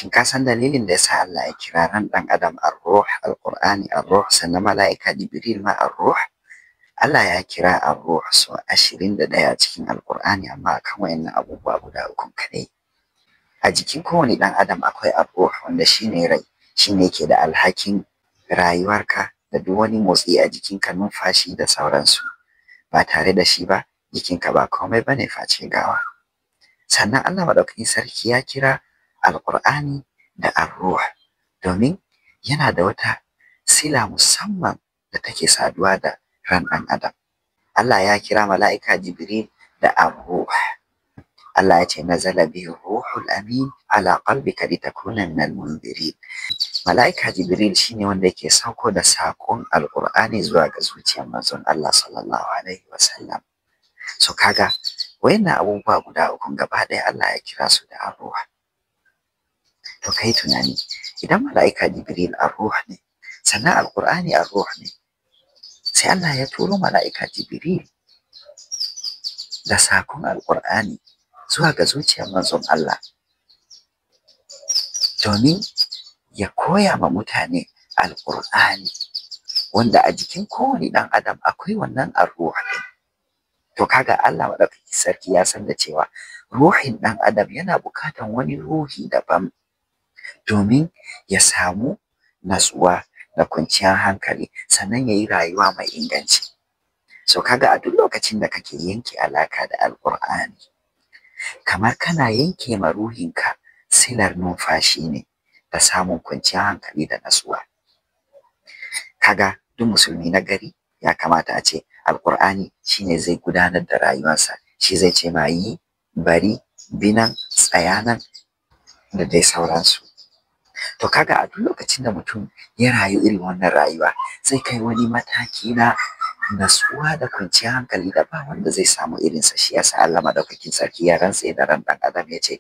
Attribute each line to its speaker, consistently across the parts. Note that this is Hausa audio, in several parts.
Speaker 1: Shin ka san dalilin da yasa Allah ya kira ran ɗan adam ar-ruh, Alƙur'ani ar-ruh, sannan mala'ika Jibril ma ar-ruh? Allah ya kira ar-ruh sau 21 cikin Alƙur'ani, amma akan wayannan abubuwa guda uku kaɗai. A jikin kowane ɗan adam akwai ar-ruh, wanda shine rai, shine yake da alhakin rayuwarka da duk wani motsi a jikinka, numfashi da sauransu. Ba tare da shi ba, jikinka ba komai bane face gawa. Sannan Allah Maɗaukakin Sarki ya kira Alƙur'ani da ar-ruh domin yana da wata sila musamman da take saduwa da ran ɗan adam. Allah ya kira mala'ika Jibril da ar-ruh. Allah ya ce nazala bihi ruhul amin ala qalbika litakuna minal munzirin. Mala'ika Jibril shine wanda yake sauko da saƙon Alƙur'ani zuwa ga zuciyar manzon Allah sallallahu alaihi wasallam. So kaga wayannan abubuwa guda uku gaba ɗaya Allah ya kira su da ar-ruh. To kai tunani, idan mala'ika Jibril ar-ruh ne, sannan Alƙur'ani ar-ruh ne, sai Allah ya turo mala'ika Jibril da saƙon Alƙur'ani zuwa ga zuciyar manzon Allah domin ya koya ma mutane Alƙur'ani, wanda a jikin kowane ɗan adam akwai wannan ar-ruh ɗin. To kaga Allah Maɗaukakin Sarki ya san da cewa ruhin ɗan adam yana buƙatan wani ruhi daban domin ya samu natsuwa da kwanciyar hankali, sannan ya yi rayuwa mai inganci. So kaga a duk lokacin da kake yanke alaka da Alƙur'ani, kamar kana yanke ma ruhinka silar numfashi ne da samun kwanciyar hankali da natsuwa. Kaga duk musulmi na gari ya kamata a ce Alƙur'ani shine zai gudanar da rayuwarsa, shi zai ce ma yi, bari, bi nan, tsaya nan da dai sauransu. To kaga a duk lokacin da mutum ya rayu irin wannan rayuwa, zai kai wani mataki na natsuwa da kwanciyar hankali da ba wanda zai samu irinsa. Shi yasa Allah Maɗaukakin Sarki ya rantse da ran ɗan adam ya ce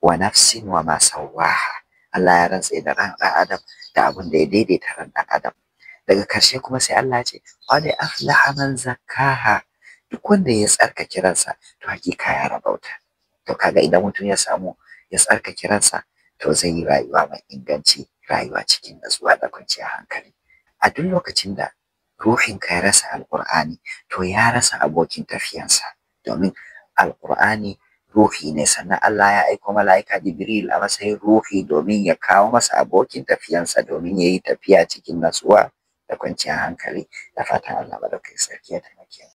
Speaker 1: wa nafsin wa ma sawwaha. Allah ya rantse da ran ɗan adam da abin da ya daidaita ran ɗan adam. Daga ƙarshe kuma sai Allah ya ce qad aflaha man zakkaha. Duk wanda ya tsarkake ransa to hakika ya rabauta. To kaga idan mutum ya samu ya tsarkake ransa, to zai yi rayuwa mai inganci, rayuwa cikin natsuwa da kwanciyar hankali. A duk lokacin da ruhinka ya rasa Alƙur'ani, to ya rasa abokin tafiyansa, domin Alƙur'ani ruhi ne, sannan Allah ya aiko mala'ika Jibril a matsayin ruhi domin ya kawo masa abokin tafiyansa domin ya yi tafiya cikin natsuwa da kwanciyar hankali. Da fatan Allah Maɗaukakin Sarki ya taimake mu.